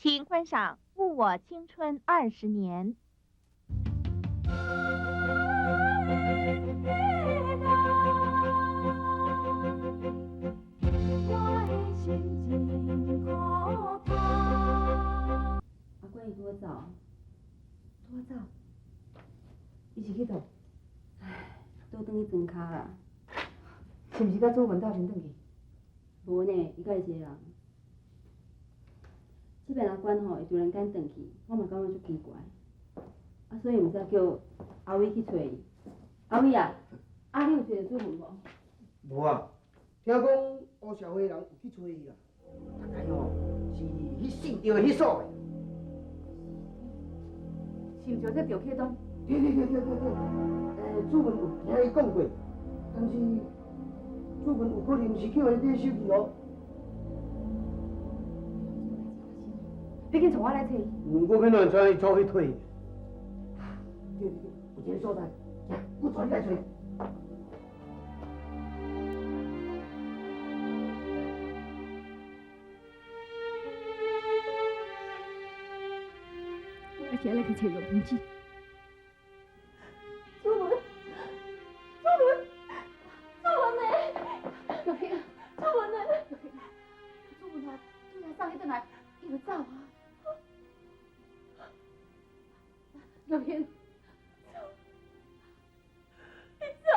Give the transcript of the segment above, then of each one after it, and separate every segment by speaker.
Speaker 1: 請觀賞《誤我青春二十年》。
Speaker 2: 阿關伊拄仔走，
Speaker 3: 拄仔走，伊是去佗？
Speaker 2: 唉，拄轉去莊跤啦。
Speaker 3: 是毋是佮祖文鬥陣轉去？
Speaker 2: 無呢，伊家己一個人。這擺阿關吼會突然間轉去，我嘛感覺足奇怪。啊，所以毋知叫阿偉去揣伊。阿偉啊，啊，你有揣著祖文無？
Speaker 4: 無啊，聽講烏社會人有去揣伊啦，大概吼是彼姓趙的彼所的。
Speaker 3: 是毋是這趙啟東？
Speaker 4: 對對對對對對，祖文有聽伊講過，但是祖文有可能是去予伊買手去哦。
Speaker 3: 你緊帶我來揣伊。
Speaker 4: 我欲怎知伊走去退？對對對，有一個所在，行，我帶你來揣。
Speaker 3: 我現在來去揣玉萍姊。
Speaker 5: 祖文，祖文，祖文呢？
Speaker 3: 玉萍，
Speaker 5: 祖文呢？
Speaker 3: 玉萍，祖文啊，拄才送伊轉來，伊就走啊。玉萍，
Speaker 5: 你走，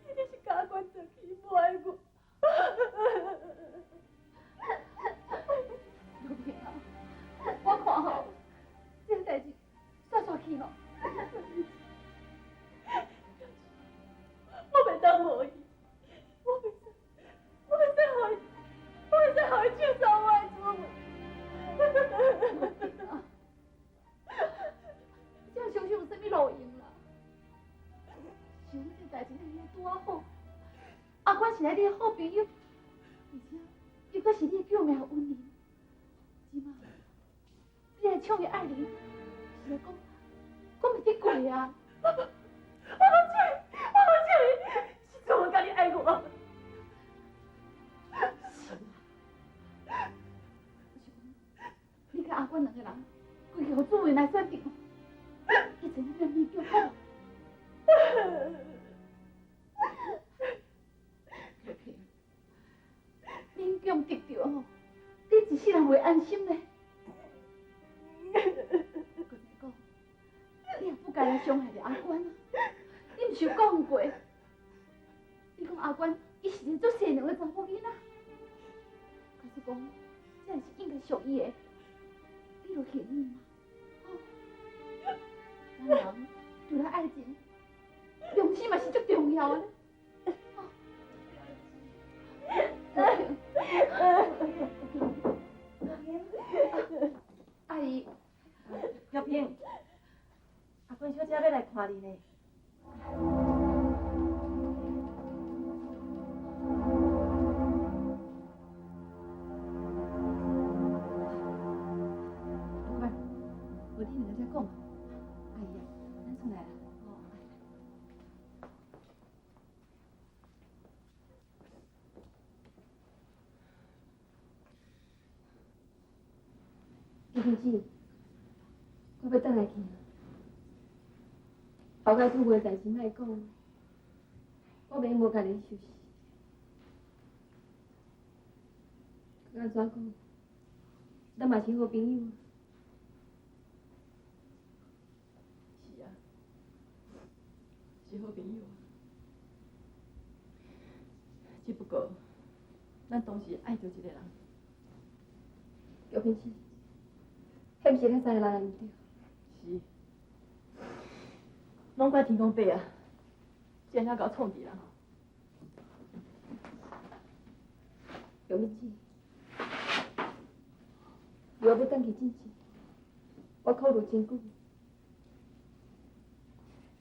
Speaker 5: 你就是共阿關轉去，無愛我。
Speaker 3: 玉萍啊，我看吼，這个代誌煞煞去吼。
Speaker 5: 我袂當予伊，我袂使，我袂使予伊，我袂使予伊搶走我的祖文。
Speaker 3: 這樣想想有啥物路用啦？想這個代誌咱拄仔好，阿關是咱你的好朋友，而且伊閣是你的救命恩人。這馬你來搶伊愛人，是來講講袂得過啊！
Speaker 5: 我無搶伊，我無搶伊，是祖文家己愛我。
Speaker 3: 是啊，你佮阿關兩個人，規氣予祖文來選擇，伊知影咱勉強好無？玉萍，勉強得著吼，你一世人袂安心呢。閣再講，你也不該來傷害著阿關啊！你毋是有講過，你講阿關伊是一個足善良的查某囡仔，假使講這是應該屬伊的，你就還伊嘛？吼，咱人除了愛情，良心嘛是足重要的。阿姨，
Speaker 5: 玉萍，阿關小姐欲來看你呢。
Speaker 3: 阿關，無你兩个才講。阿姨啊，咱出來啦。哦。玉萍姊，我欲轉來去。後蓋祖文的代誌莫講，我袂用無家己收拾。閣按怎講，咱嘛是好朋友。
Speaker 5: 是啊，是好朋友。只不過，咱當時愛著一個人。
Speaker 3: 玉萍姊，彼毋是咱三个人的毋對。
Speaker 5: 是，攏怪天公伯啊，竟然共我創治人。
Speaker 3: 玉敏姊，我欲轉去進前，我考慮真久，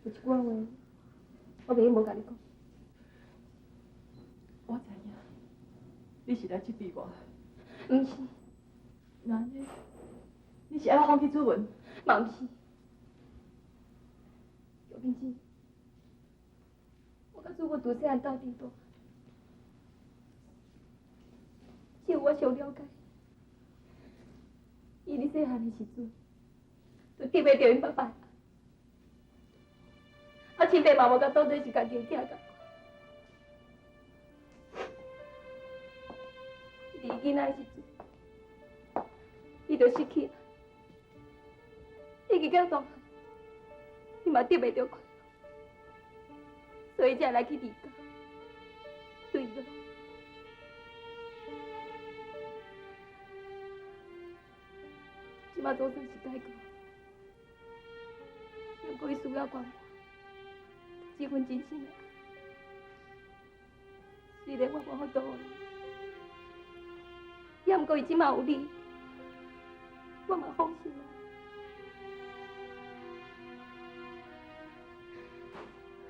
Speaker 3: 有一寡話，我袂用無共你講。
Speaker 5: 我知影，你是來責備我。
Speaker 3: 毋是。
Speaker 5: 那按呢？你是愛我放棄祖文？
Speaker 3: 嘛毋是。玉萍姊，我佮祖文自細漢鬥陣大，只有我上了解。細漢的時陣，就得袂著𪜶爸爸，啊，親爸嘛無共當做是家己的囝仝。伊佇囡仔的時陣，伊就失去，一直到大漢，伊嘛得袂著快樂，所以才來去離家，對了。這馬總算是解決，毋過伊需要關懷，這份真心的愛，雖然我無法度予伊，也毋過伊這馬有你，我嘛放心啦。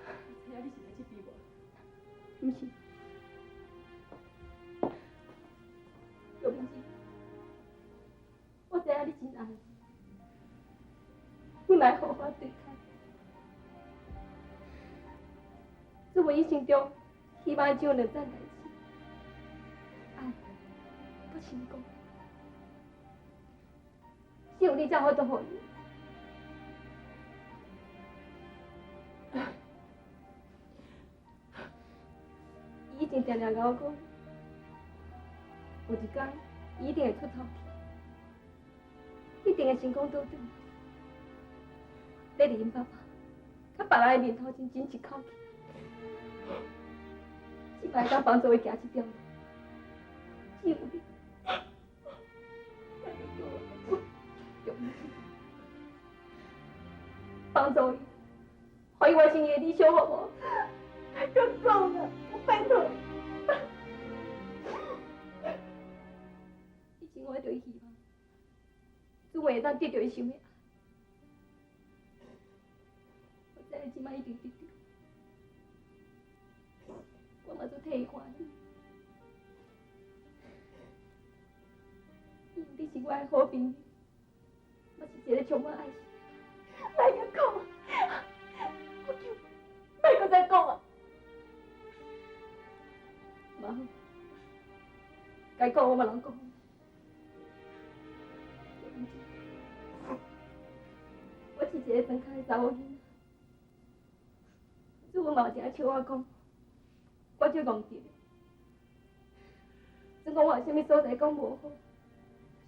Speaker 5: 我知影你是來責備我，
Speaker 3: 毋是，玉明姐，我知影你真愛我，你嘛會予我對抗。做我一生中希望只有兩件代志：愛佮成功。只有你才有法度予伊。伊以前定定共我講，有一天伊一定會出頭天，一定會成功倒轉來，咧佇𪜶爸爸佮別人的面頭前爭一口氣，這擺會當幫助伊行這條路，只有你。幫助伊，予伊完成伊的理想，好無？
Speaker 5: 莫閣講啦，我拜託你。
Speaker 3: 以前我對伊希望，總會當得著伊想欲愛。我知伊這擺一定得著，我嘛足替伊歡喜。因為你是我的好朋友，嘛是一個充滿愛心。
Speaker 5: 莫閣講啊！我求，莫閣再講啊！
Speaker 3: 嘛好，該講我嘛攏講。我是一個莊跤的查某囡仔，祖母嘛有誠愛笑我講，我足戇直的。總講我有啥物所在講無好，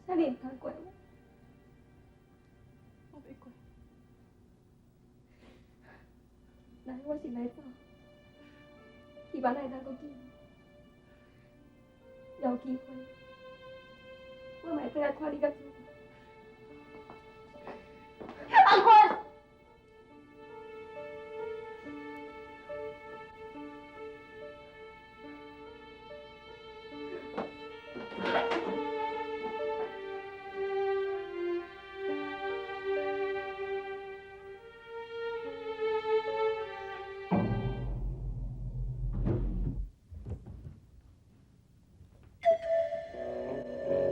Speaker 3: 請你毋通怪我。
Speaker 5: 我袂怪。
Speaker 3: 來，我先來走，希望咱會當閣見面。有機會，我嘛會轉來看你佮祖母。
Speaker 5: 阿坤。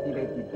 Speaker 4: 你袂記得？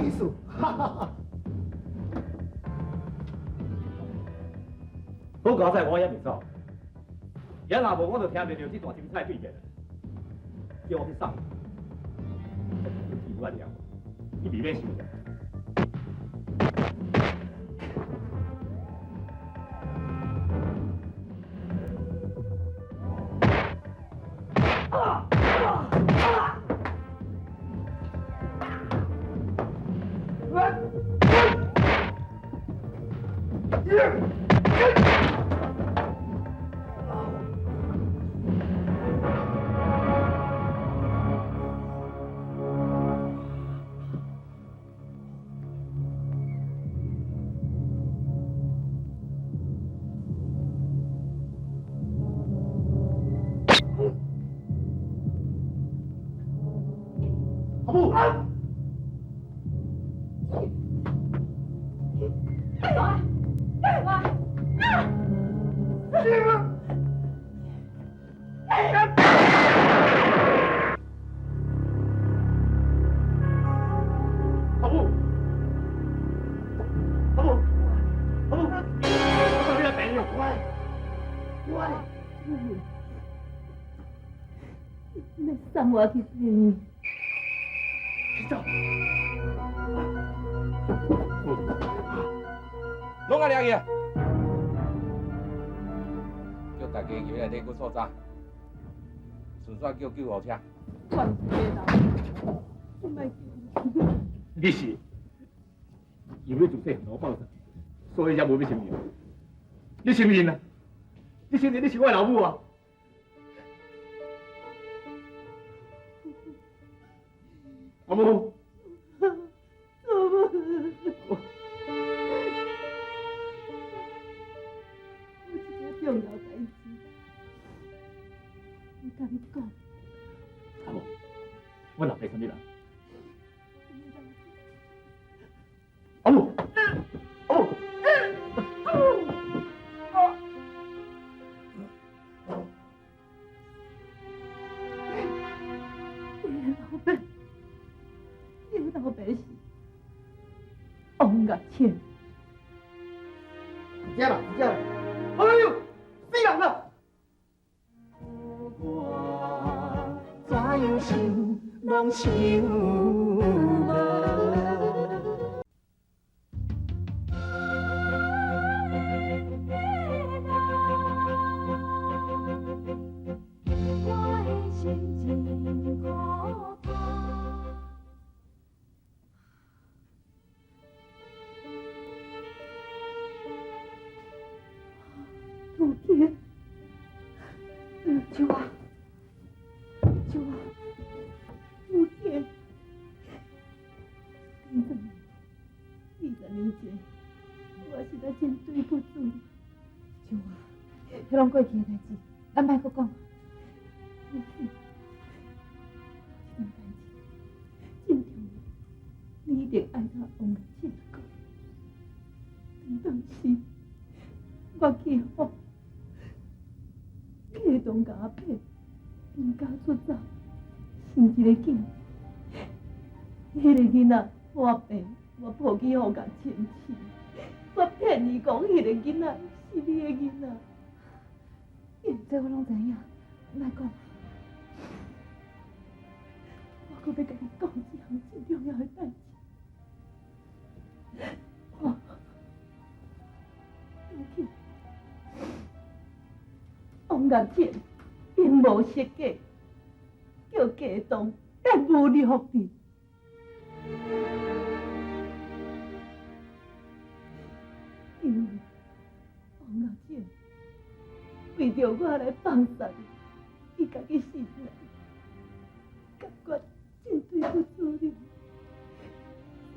Speaker 4: 意思，哈哈哈。
Speaker 6: 好佳哉，我也袂走。也若無，我就聽袂著這段精彩對決。叫我去送伊，我了，你袂免想。
Speaker 4: 啊！
Speaker 6: 阿母。阿母，阿母，阿母，我送你来病院。
Speaker 4: 乖，乖，
Speaker 3: 你送我去病院。
Speaker 6: 去走。
Speaker 7: 拢爱掠去啊！叫大家入来体骨搜查，顺续叫救护车。
Speaker 3: 我毋是假人，你莫叫。
Speaker 6: 你是因为自细汉我放生，所以才无欲承认。你承认啊？你承认你是我的老母啊？阿母。
Speaker 3: 我有一件重要代志，欲共你讲。
Speaker 6: 阿母，阮老爸啥物人？阿母，阿母，
Speaker 3: 你老爸，你老爸是王月清。
Speaker 4: 这啦，这啦，哎呦，死人啦！
Speaker 8: 我怎样想，拢想无。
Speaker 5: 我的心真苦痛。
Speaker 3: 杜琪，秋啊，秋啊，杜琪，20年前，我实在真对不住你。秋啊，彼拢过去的代志，咱莫阁讲。杜琪，这件代志真重要，你一定爱共王月清讲。当时我去予继东共我骗，离家出走，生一个囝。彼个囡仔破病，我抱去予共亲饲。我骗伊讲，彼个囡仔是你的囡仔。这我拢知影，莫讲。我阁欲共你讲一项真重要的代志。哦，对不起。王月清并无设计，叫继东来侮辱你。因为王月清为著我来放杀你，伊家己死来，感觉真对不住你，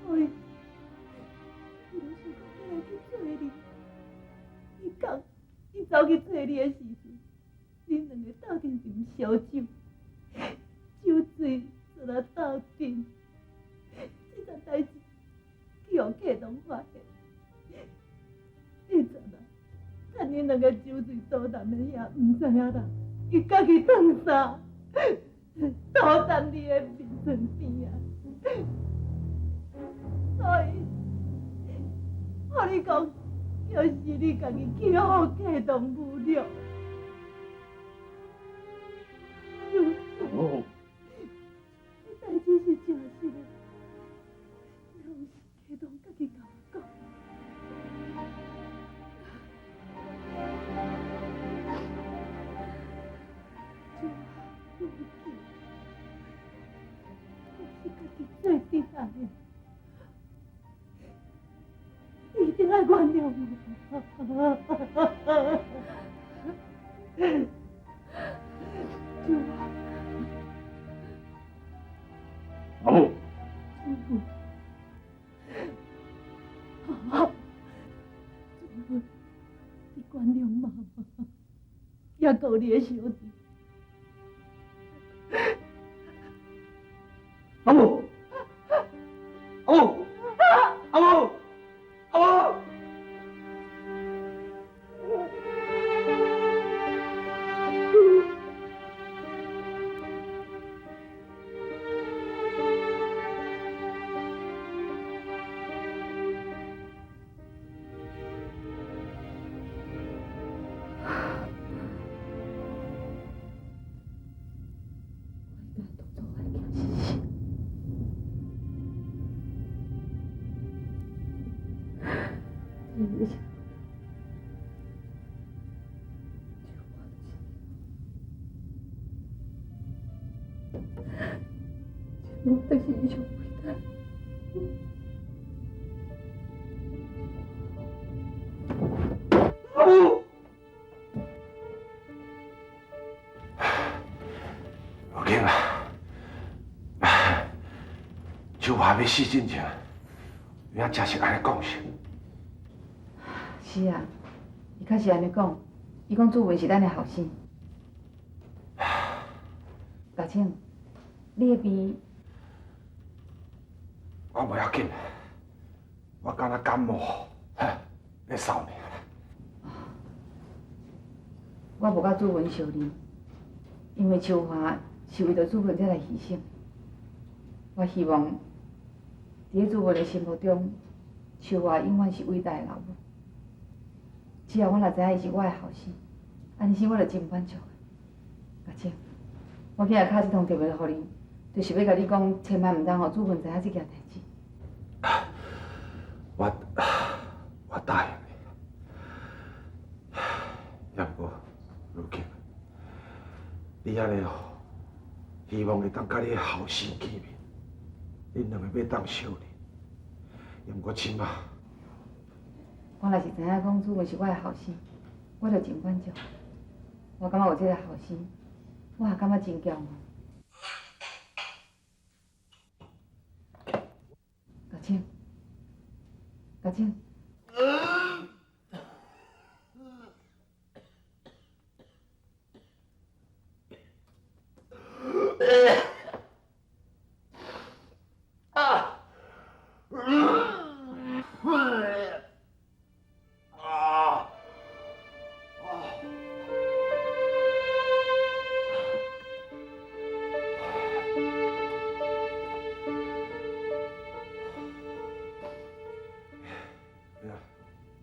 Speaker 3: 所以伊就想讲欲来去找你。伊讲，伊走去找你的时阵，恁两个斗阵斟烧酒，酒醉就来斗阵，这件代志去予继东发现。彼阵啊，趁恁两个酒醉倒谈的遐，毋知影啦，伊家己脱衫，倒谈你的眠床边啊。所以，我你讲，就是你家己去予继东侮辱。
Speaker 6: 哦，
Speaker 3: 这代志是真实的，拢是继东家己共我讲。对不起，我是家己做伫的，你一定爱
Speaker 5: 愛原諒我。秋華，
Speaker 6: 阿母，
Speaker 5: 啊，祖文，你原諒媽媽，也顧你的小弟。
Speaker 4: 阿母，阿母，阿母，阿母。
Speaker 5: 我就是英雄伟大。
Speaker 4: 阿母，
Speaker 9: 我见啊，秋华欲死进前，伊也真是按呢讲是。
Speaker 3: 是啊，伊确实按呢讲，伊讲主文是咱的后生。大清，你彼边？
Speaker 9: 我无要紧，我敢若感冒，咧嗽尔。
Speaker 3: 我无佮主文相认，因为秋华是为著主文才来牺牲。我希望伫咧主文的心目中，秋华永远是伟大的老母。只要我若知影伊是我的后生，按呢我就真满足。阿清，我今日敲這通電話予你，就是欲共你講，千萬毋通予主文知影這件代誌。
Speaker 9: 我答應你，也毋過如今，你按呢哦，希望會當佮你的後生見面，恁兩个欲當相認，也毋過這馬，
Speaker 3: 我若是知影講主文是我的後生，我就真滿足。我感覺有這个後生，我也感覺真驕傲。阿清，阿清。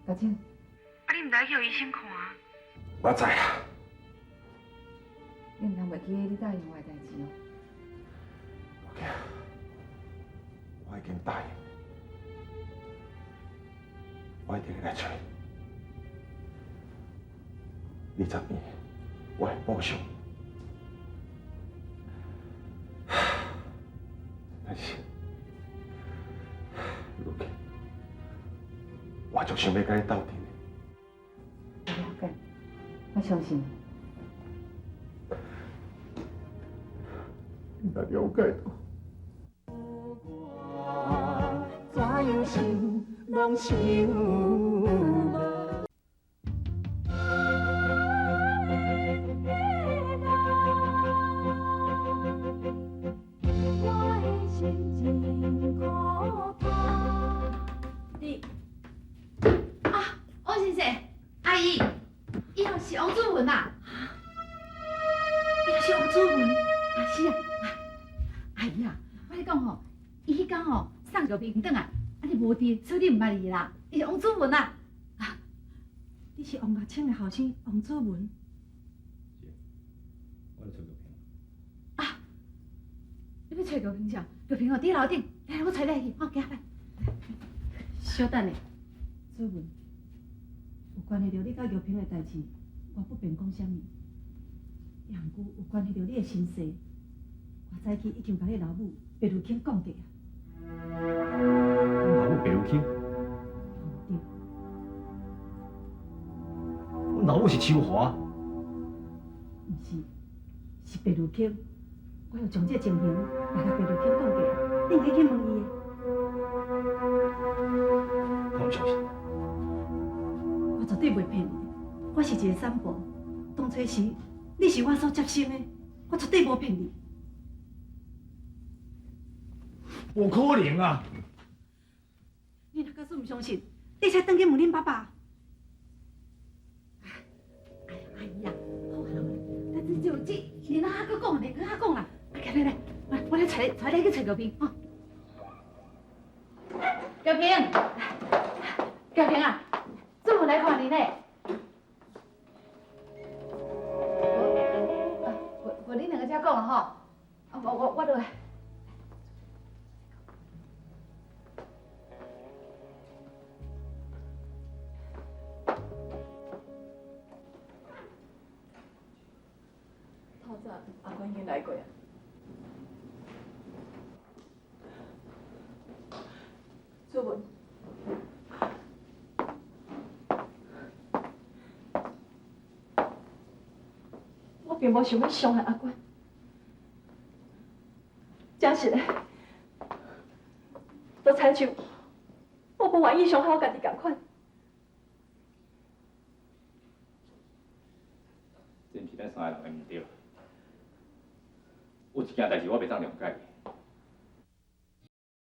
Speaker 3: 阿清，啊，你毋知去予醫生看啊？
Speaker 9: 我知啊。
Speaker 3: 你毋通袂記得你答應我的代誌哦。
Speaker 9: 我已經答應，我一定會來揣你。20年，我會補償。但是，如今，我就想欲佮你鬥陣。
Speaker 3: 我了解，我相信你。
Speaker 9: 你若了解到。
Speaker 8: 怎樣想，攏想無。
Speaker 10: 你啊，王先生，阿姨，伊吼是王主文啊？伊是王主文啊？是啊，阿姨啊，我咧講吼，伊彼工吼送玉萍轉來，啊你無佇，所以你毋捌伊啦。伊是王主文啊。
Speaker 5: 啊，你是王岳清的後生王主文。
Speaker 6: 是，我咧揣玉萍。
Speaker 10: 啊，你欲揣玉萍啥？玉萍哦，佇樓頂，來，我揣你去，吼，行來。
Speaker 2: 小等下，主文，有關係著你佮玉萍的代誌，我不便講啥物。也毋過有關係著你的身世，我早起已經共你老母白如卿講過啊。
Speaker 6: 老母白如卿？
Speaker 2: 對，
Speaker 6: 阮老母是秋華。
Speaker 2: 毋是，是白如卿。我有將這情形來共白如卿講過，你毋使去問伊的。
Speaker 6: 我毋相信。
Speaker 2: 我絕對袂騙你，我是一个產婆。當初時你是我所接生的，我絕對無騙你。
Speaker 6: 無可能啊！
Speaker 2: 你若假使毋相信，你使轉去問恁爸爸。
Speaker 3: 哎呀，阿姨啊，好啊，好啊，這就這，你哪閣講，你閣講啦。來來來，我來揣揣你去揣玉萍吼。玉萍，玉萍啊，主任來看你呢。無無，恁兩个遮講啦吼。啊，我落來。
Speaker 5: 透早阿關已經來過啊。主文，我並無想欲傷害阿關，真實的，就親像我無願意傷害我家己仝款。
Speaker 6: 這毋是咱三个人的毋對，有一件代誌我袂當諒解你。